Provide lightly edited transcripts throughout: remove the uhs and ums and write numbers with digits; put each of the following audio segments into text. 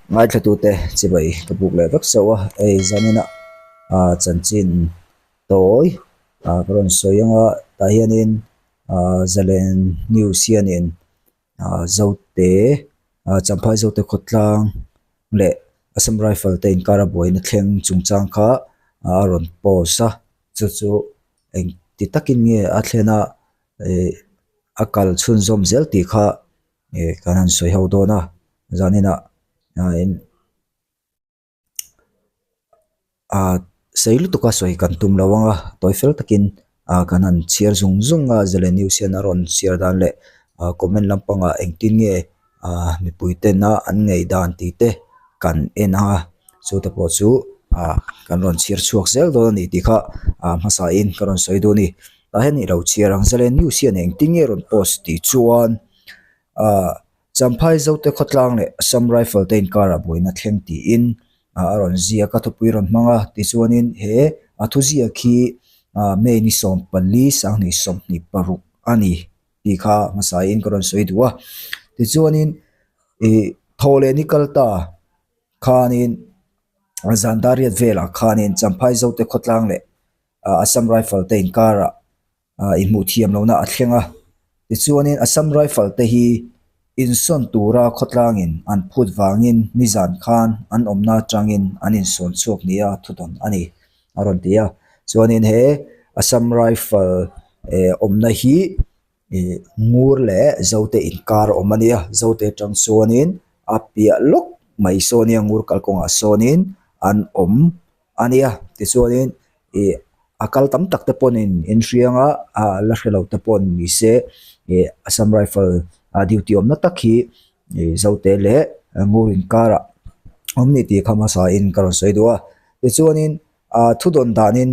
Ngaithlatute chibai ka buk leh vek chauh a, hei zanin ah chanchin tawi ah ka rawn sawi ang a, tah hianin ah zalen news hianin ah zote ah champhai zote khawtlang leh Assam Rifle te inkara buaina thleng chungchang kha a rawn post a, chu chu engti takin nge a thlen a ih a kal chhunzawm zel tih kha ih kan han sawi ho dawn a zaninah ah sei lutuk a sawi kan tum lo ang a tawi fel takin ah kan han chhiar zung zung a zalen news hian a rawn chhiar dan leh ah comment lampangah engtin nge ah mipui tena an ngei dan tih te kan en ang a chu te pawh chu ah kan rawn chhiar chhuak zel dawn a ni tih kha ah hmasa in ka rawn sawi duh a ni tah hian i lo chhiar ang zalen news hian engtin nge rawn post tih chuan ah Champhai Zote khawtlang leh Assam Rifle te inkarah buaina thleng tiin ah a rawn ziak a thupui rawn hmang a tichuanin he a thuziak hi ah May ni 14 2026 a ni tih kha hmasain ka rawn sawi duh a tichuanin ih thaw leh ni kal ta khanin zan dar riat velah khanin Champhai Zote khawtlang leh ah Assam Rifle te inkarah ah inhmuh thiam lohna a thleng a tichuanin Assam Rifle te hi insawn tura khawtlangin an phut vangin nizan khan an awmna atangin an insawn chhuak nia thudawn a ni a rawn ti a chuanin he Assam Rifle eh awmna hi ih ngur leh Zote inkar a awm a nia Zote atang chuanin a piah lawk mai saw nia ngur kalkawngah sawnin an awm a nia tichuanin ih a kal tam tak te pawhin in hriang a ah la hre lo te pawh ni se ih Assam Rifle ah duty awmna tak hi ih Zote leh ngur inkarah awm ni tih kha hmasa in ka rawn sawi duh a tichuanin ah thu dawn danin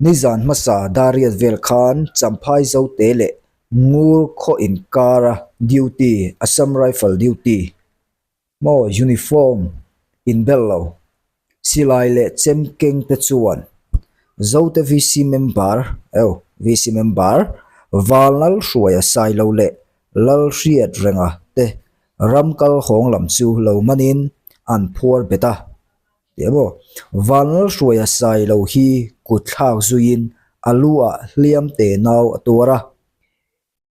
nizan hmasa dar riat vel khan Champhai Zote leh ngur khaw inkara duty Assam Rifle duty maw uniform inbel lo silai leh chem keng te chuan Zote VC member eo VC member Valnal Hruaia Sailo leh Lalhriat Renga te ram kal hawng lam chu lo manin an phuar bet a tih emaw Valnal Hruaia Sailo hi kut thlak zuiin a lu ah hliam te nau a tuar a.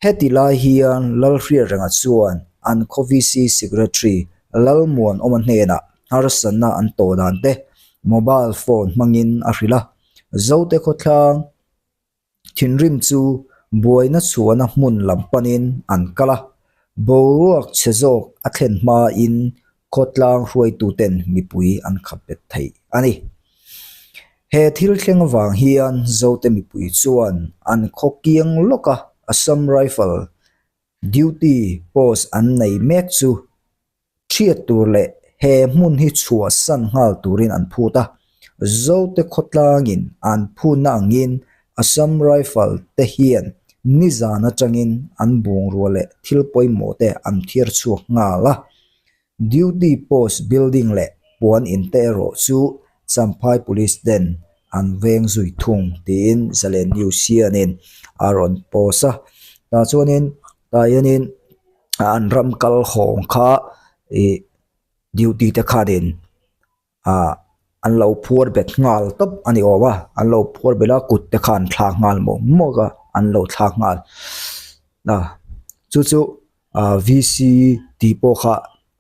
Heti lai hian Lalhriatrenga chuan an khaw VC Secretary Lalmuanawma hnenah harsatna an tawh dan te mobile phone hmangin a hrilh a. Zote khawthlang thinrim chu buaina chhuahna hmun lam panin an kal a, boruak chhe zawk a thlen hmain khawtlang hruaituten mipui an khap bet thei a ni. He thil thleng avang hian Zote mipui chuan an khaw kiang lawka Assam Rifle duty post an nei mek chu thiat tur leh he hmun hi chhuahsan nghal turin an phut a. Zote khawtlangin an phutna angin Assam Rifle te hian nizan atangin an bungrua leh thil pawimawh te an thiar chhuak nghal a. Duty post building leh puan in te erawh chu Champhai Police ten an veng zui thung tiin Zalen News hianin a rawn post a. Tah chuanin tah hianin an ram kal hawng kha ih duty te khanin ah an lo phuar bet nghal tawp a ni awm a an lo phuar bet a kut te kha an thlak nghal mawk mawk a an lo thlak nghal a chu chu ah V C tih pawh kha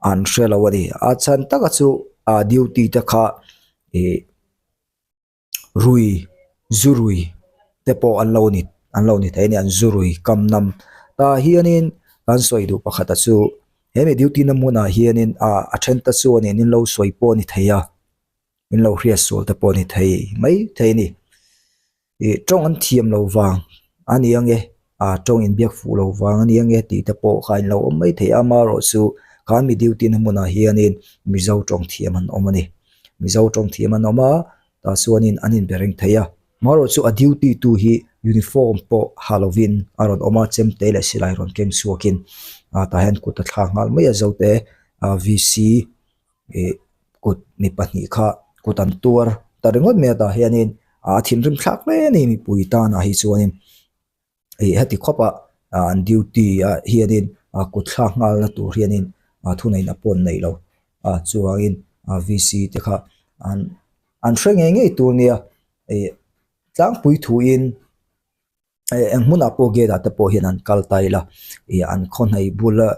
an hre lo a ni a chhan taka chu ah duty te kha ih. Rui zu rui te pawh an lo ni an lo ni thei a ni an zu rui kam nam tah hianin kan sawi duh pakhat a chu he mi duty na hmunah hianin ah a then te chuanin in lo sawi pawh a ni thei a in lo hriat sual te pawh a ni thei mai thei a ni ih tawng an thiam lo vang a ni ang e ah tawng inbiak fuh lo vang a ni ang e tih te pawh kha in lo awm mai thei a amaherawhchu khan mi duty na hmunah hianin mizo tawng thiam an awm a ni. Mizo tawng thiam an awm a tah chuanin an inbe reng thei a amaherawhchu a duty tu hi uniform pawh ha lovin a rawn awm a chemte leh silai rawn keng chhuakin ah tah hian kut a thlak nghal mai a zote ah V C ih kut mi pahnih kha kut an tuar ta ringawt mai a tah hianin a thinrim thlak hle a ni mipui tanah hi chuanin. ih heti khawp a an duty ah hianin kut thlak nghal na tur hianin thuneihna pawh an neih lo. a chuvangin VC te kha an an hre ngei ngei tur nia ih tlangpui thuin eng hmunah pawh gate ah te pawh hian an kal ta ila ih an khaw hnaih bula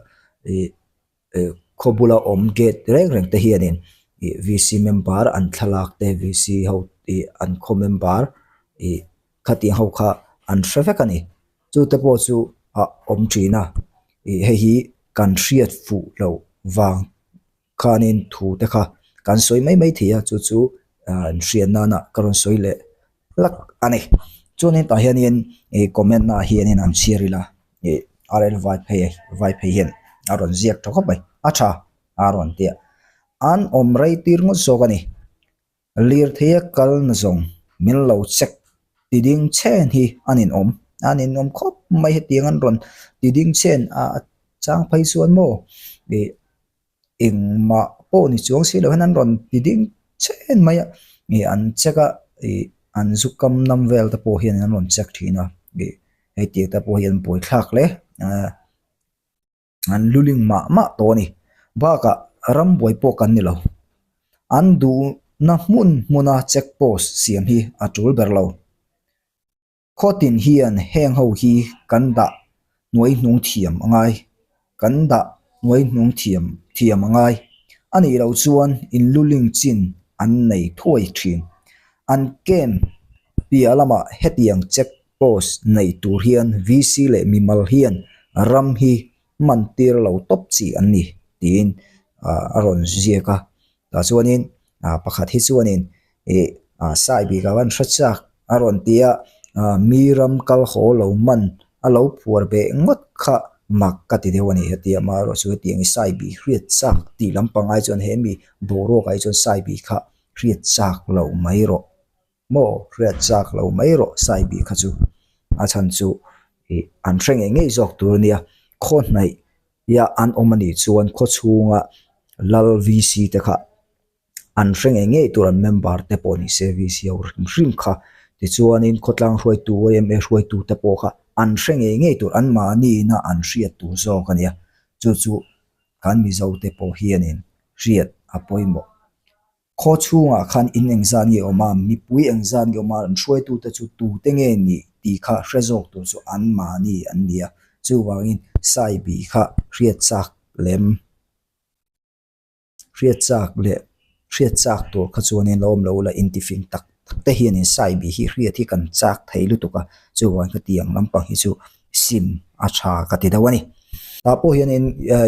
ih ih khaw bula awm gate reng reng te hianin ih VC member an thlalak te VC ho ih an khaw member ih khatiang ho kha an hre vek a ni chu te pawh chu a awm thin a ih hei hi kan hriat fuh loh vang khanin thu te kha kan sawi mai mai thei a chu chu ah hriat nana ka rawn sawi leh hlak a ni chuanin tah hianin ih comment ah hianin an chhiar ila ih R L vai phei vai phei hian a rawn ziak tha khawp mai a tha a rawn ti a an awm rei tir ngawt zawk a ni. Lirthei a kal na zawng min lo check ti ding chhen hi a nin awm a nin awm khawp mai hetiang an rawn ti ding chhen a chang phei chuan maw ih engmah pawh ni chuang si lo hian an rawn ti ding chhen mai a ih an check a ih an zu kam nam vel te pawh hian an rawn check thin a ih hetiang te pawh hi an buaithlak hle ah. An luling mah mah tawh a ni. Bakah rambuai pawh kan ni lo. An duhna hmun hmuna check post siam hi a tul ber lo. Khawtin hian heng ho hi kan dah hnuai hnung thiam a ngai. Kan dah hnuai hnung thiam thiam a ngai. A nih loh chuan in luling chin an nei thuai thin. An camp piah lamah hetiang check Post nei tur hian VC leh mimal hian ram hi hman tir lo tawp chi an ni tiin a rawn ziak a. Tah chuanin pakhat hi chuanin ih sai bik a van hre chak a rawn ti a, mi ram kal haw lo man a lo phuar beh ngawt kha mak ka ti deuh a ni heti amaherawh chu hetiang i sai bih hriat chak tih lampang ai chuan he mi boruak ah hi chuan sai bih kha hriat chak loh mai rawh. Maw hriat chak lo mai rawh sai bih kha chu a chhan chu ih an hre ngei ngei zawk tur a nia khaw hnaih ia an awm a nih chuan khaw chhunga lal VC te kha an hre ngei ngei tur an member te pawh ni se VC ho hrim hrim kha tichuanin khawtlang hruaitu yma hruaitu te pawh kha an hre ngei ngei tur an mahni ina an hriat tur zawk a nia chu chu kan Mizo te pawh hianin hriat a pawimawh. Khaw chhungah khan in engzat nge awm a, mipui engzat nge awm a, an hruaitute chu tute nge nih tih kha hre zawk tur chu anmahni an ni a. Chuvangin sai bih kha hriat chak lem, hriat chak leh hriat chak tur kha chuanin lo awm lo la intifing tak tak te hianin sai bih hi hriat hi kan chak thei lutuk a, chuvangin khatiang lampang hi chu sim a tha ka ti deuh a ni. Tah pawh hianin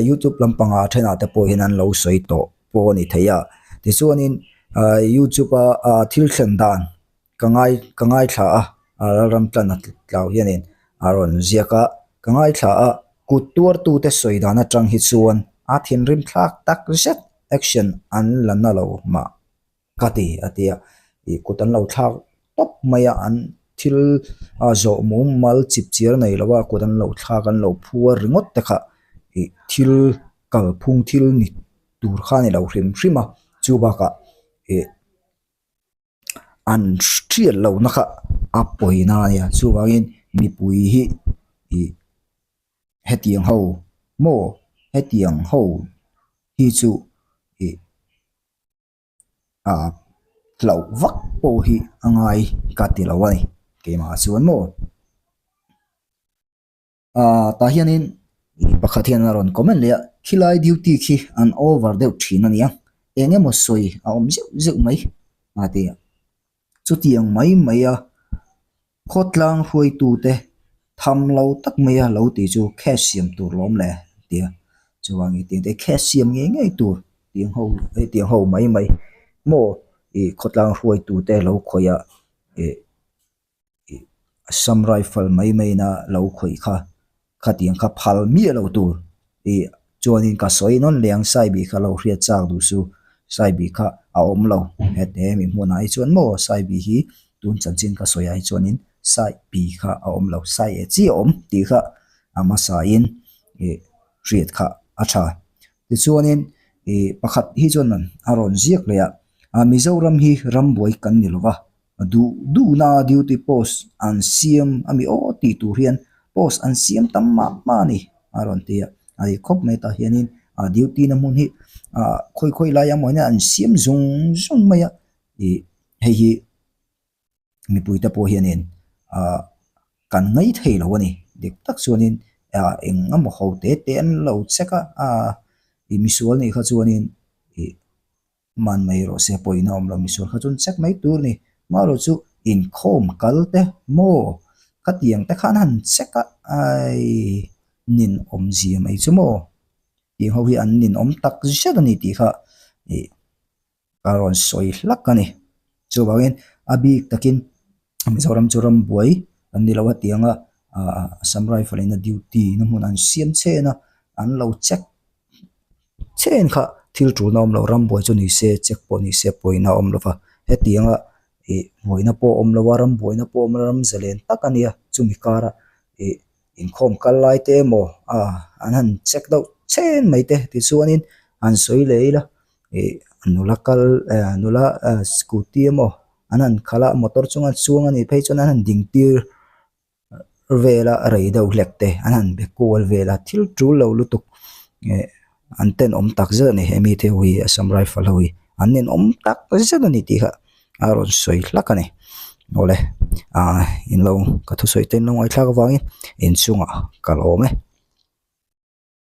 youtube lampangah thenah te pawh hian an lo sawi tawh. pawh a ni thei a tichuanin ahh youtube a ah thil thlen dan ka ngai ka ngaithla a ah lalram tlan a tlau hianin a rawn ziak a ka ngaithla a kut tuar tute sawi dan atang hi chuan a thinrim thlak tak zet action an la na lo mah ka ti a ti a ih kut an lo thlak tawp mai a an thil a zawh mumal chip chiar nei lo a kut an lo thlak an lo phuar ringawt te kha ih thil kalphung thil ni tur kha a ni lo hrim hrim a chu bakah ih an hriat lohna kha a pawina a nia chuvangin mipui hi ih hetiang ho maw hetiang ho hi chu ih ah hlauh vak pawh hi a ngai ka ti lo a ni keimah chuan maw. Ahh tah hianin pakhat hian a rawn comment leh a khilai duty khi an over deuh thin a nia eng emaw sawi a awm zeuh zeuh mai a ti a chutiang mai mai a khawtlang hruaitute tham lo tak mai a lo tih chu cash siam tur lawm le ti a chuvangin tiang te cash siam ngei ngei tur tiang ho hetiang ho mai mai maw ih khawtlang hruaitute lo khawih a ih. Assam rifle mai mai ina lo khawih kha khatiang kha phal miah lo tur ih chuanin ka sawi nawn leh ang sai bih kha lo hriat chak duh su sai bih kha a awm lo hete mi hmunah hi chuan maw sai bih hi tun chanchin ka sawi ah hi chuanin sai bih kha a awm lo sai eh chi a awm tih kha a hmasa in ih hriat kha a tha tichuanin ih pakhat hi chuan a rawn ziak leh a Mizoram hi rambuai kan ni lova. Duh duhna duty post an siam a mi aw tih tur hian post an siam tam mah mah a ni a rawn ti a, a dik khawp mai tah hianin ah duty na hmun hi ah khawi khawi lai emaw hian an siam zung zung mai a ih hei hi mipui te pawh hianin ah kan ngaih thei lo a ni dik tak chuanin ah eng emaw ho te te an lo check a ah ih misual nih kha chuanin ih man mai rawh se pawhin a awm lo misual kha chuan check mai tur a ni marawh chu inkhawm kal te maw khatiang te khan han check a aii ninawm zia mai chu maw tih ho hi an ninawm tak zet a ni tih kha ih a rawn sawi hlak a ni. Chuvangin a bik takin Mizoram chu ram buai an ni lo a tiang a ah Assam Rifle in a duty na hmun an siam chhen a an lo check chhen kha thil tul a awm lo ram buai chu ni se check pawh ni se pawhin a awm lo va hetiang a ih buaina pawh a awm lo a ram buaina pawh a awm lo a ram zalen tak a nia chumi kara ih inkhawm kal lai te emaw ah an han check deuh chhen mai te tichuanin an sawi leh ila ih nula kal eh nula eh scooty emaw an han khalh a motor chunga chuang a nih phei chuan an han ding tir vel a rei deuh hlek te an han be kual vel a thil tul lo lutuk eh an tenawm tak zet a ni he mite ho hi Assam Rifle ho hi an ninawm tak zet a ni tih kha a rawn sawi hlak a ni awle ah in lo ka thusawi te in lo ngaihthlak avangin inchungah ka lawm e.